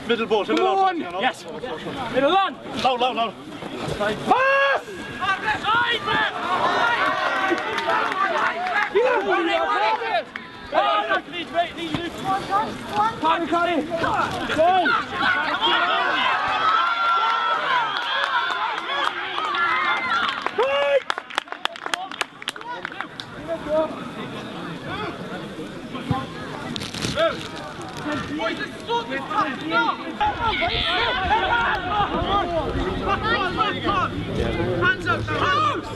Middle ball, come on! Yes! Middle on! Low, low, low! Pass! Carry, carry. Go! Hands up, close!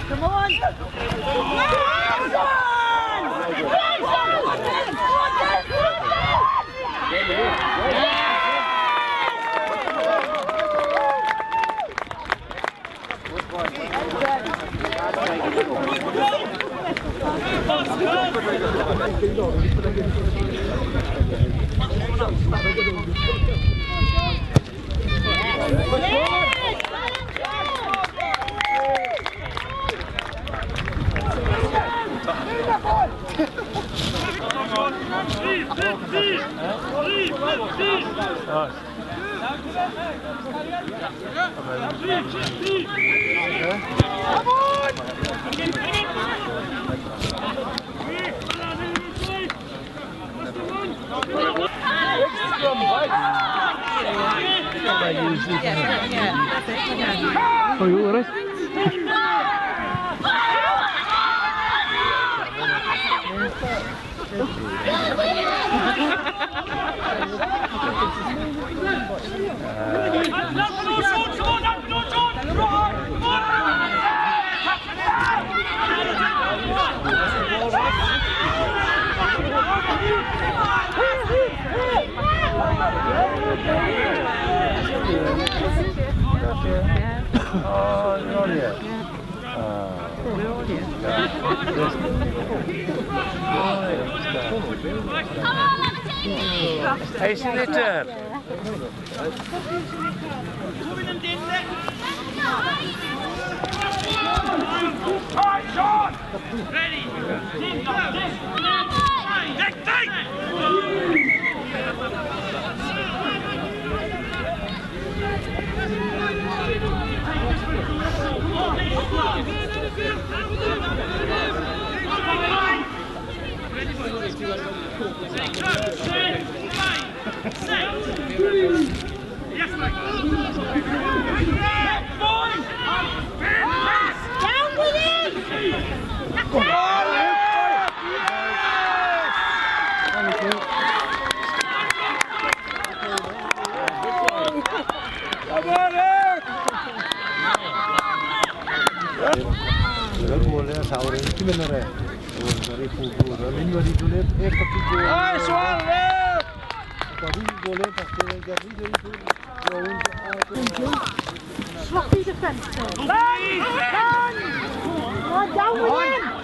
Come on! Oh, you all right? Hey, Slitter. Ready. Down with him! Come on, Eric! Sloppy defence. Run! Down with him! Down with him!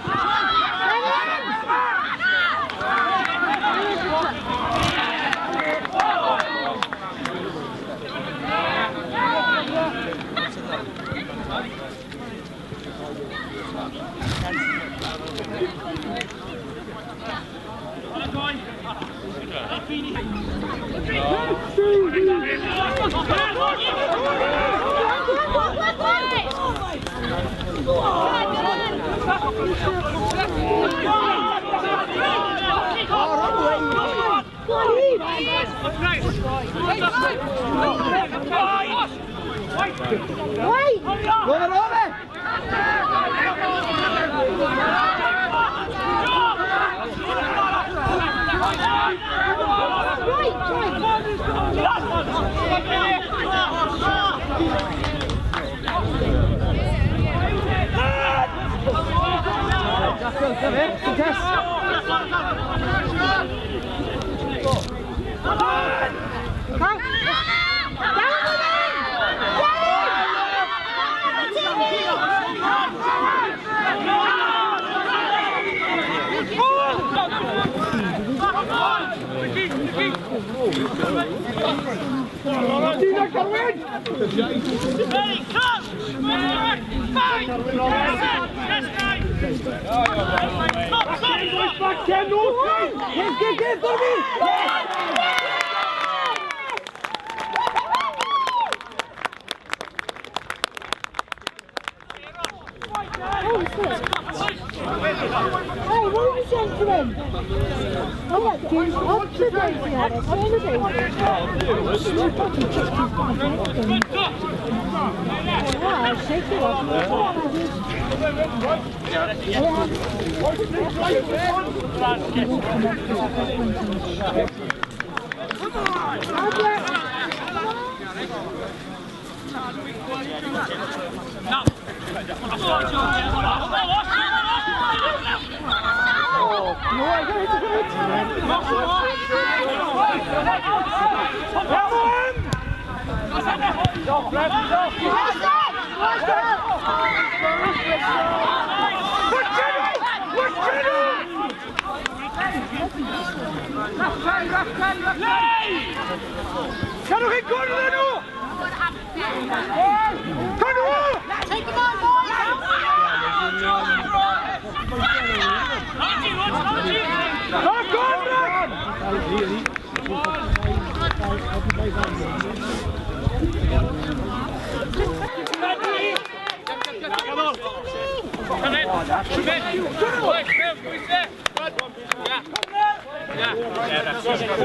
Ready, come! Five! Set! Stop, stop, stop! Back 10, no, 10! Give, give, Bobby! Hey, what are you saying to him? Oh, yeah, up to Daisy, up to Daisy. Yeah, I'll shake it off. Cadwch chi gwrdd â nhw! Cadw! Take them on, boys! Knock on, Rick! Come on! Come in! Come in!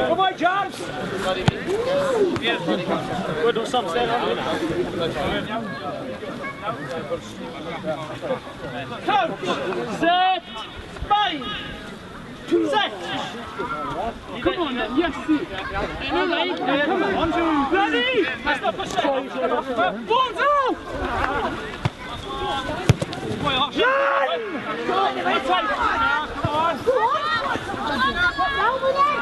Come on, James! Good, do something. Count! Set! Bind! Set! Come on, yes! Come on, ready! Let's not push it! Balls out! Run! Down with it!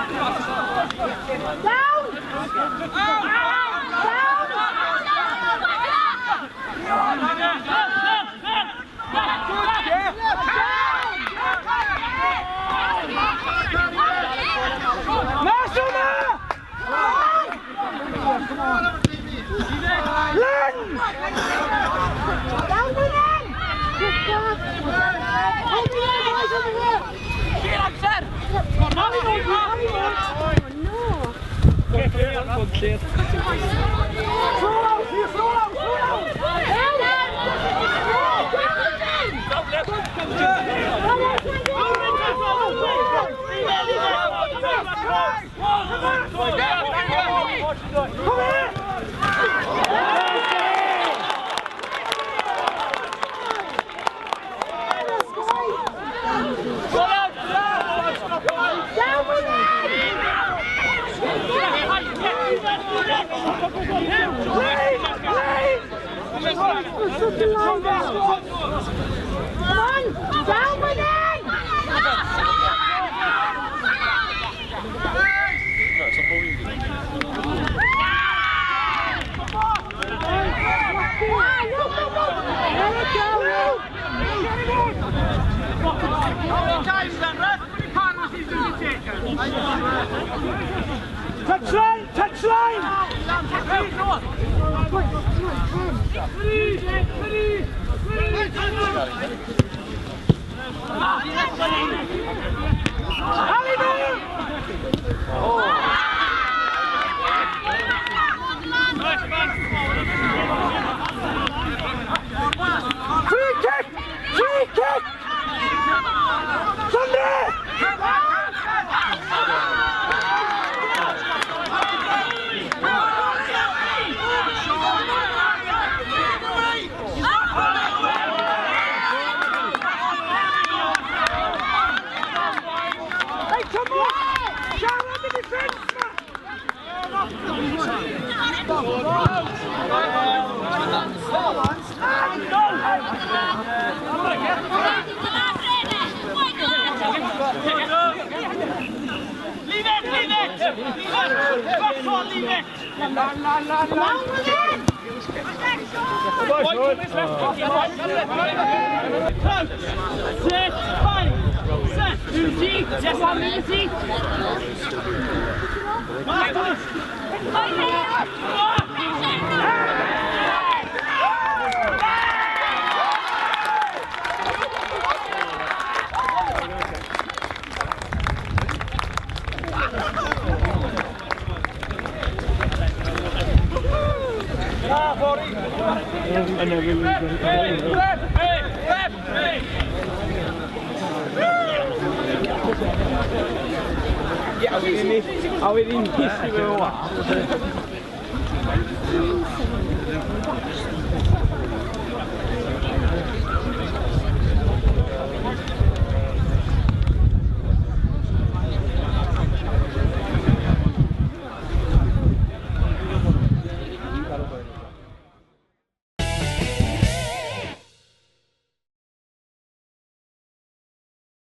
Down! Down! Masuma! Len! Down with it! Good God! Over here, boys, over here! Throw out here, throw out, throw out! Come here! Down with it! Come on! Down with it! Touch line! Touch line! Free kick! Free kick! Sunday! Hey, come on! Shout at the defence, man! Leave it, leave it! Leave it! Back on, leave it! Down with it! Set, five, set, two, yes, one, two, A wedyn ni, a wedyn ni,